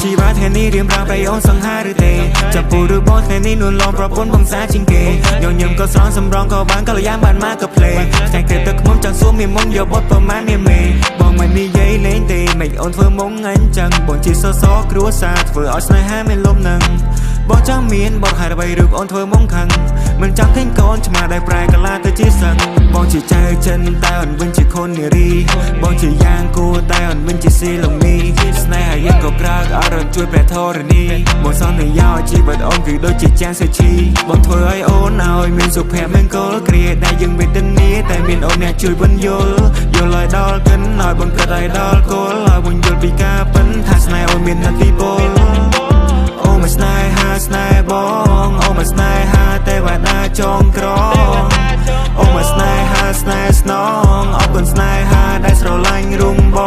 ជីវ៉ាថ្ងៃនេះរៀមរាងប្រៃអូនសង្ហាឬទេចាប់ពូឬបងថ្ងៃនេះនួនឡំប្រពន្ធបងសាជាងគេញញឹមក៏ស្រស់សម្រងក៏បានកល្យានបានមកក៏ភ្លេថ្ងៃគេទឹកខ្មុំចង់សួរមានមុំយកបត់ប្រមាណនាមេបងមិននិយាយលេងទេមិនអូនធ្វើមុងអញចឹងបងជាសសរគ្រួសារធ្វើឲ្យស្នេហាមានលំនឹងបងចង់មានបត់ហើយអ្វីឬអូនធ្វើមុងខឹងមិនចង់ឃើញកូនឆ្មាដែលប្រែកាឡាទៅជាសឹងបងជាចៅចិនតែអូនវិញជាខុននារីបងជាយ៉ាងគួរតែអូនវិញជាស៊ីលងនីស្នេហាយើងក៏ក្រើកអរនជួយព្រះធរណីមកសន្យាជីវិតអូនគឺដូចជាចាងសេឈីបងធ្វើឲ្យអូនឲ្យមានសុភមង្គលគ្រាដែលយើងវេទនាតែមានអូនអ្នកជួយបញ្យល់យល់ឲ្យដល់កិនឲ្យបង្កើតឲ្យដល់គោលឲ្យបញ្យល់ពីការពិនថាស្នេហ៍អូនមានឥទ្ធិពលអូមកស្នេហាស្នេហ៍បងអូមកស្នេហាទេវតាចងក្រងអូមកស្នេហាស្នេហ៍ស្នងអរគុណស្នេហាដែលស្រឡាញ់រុំប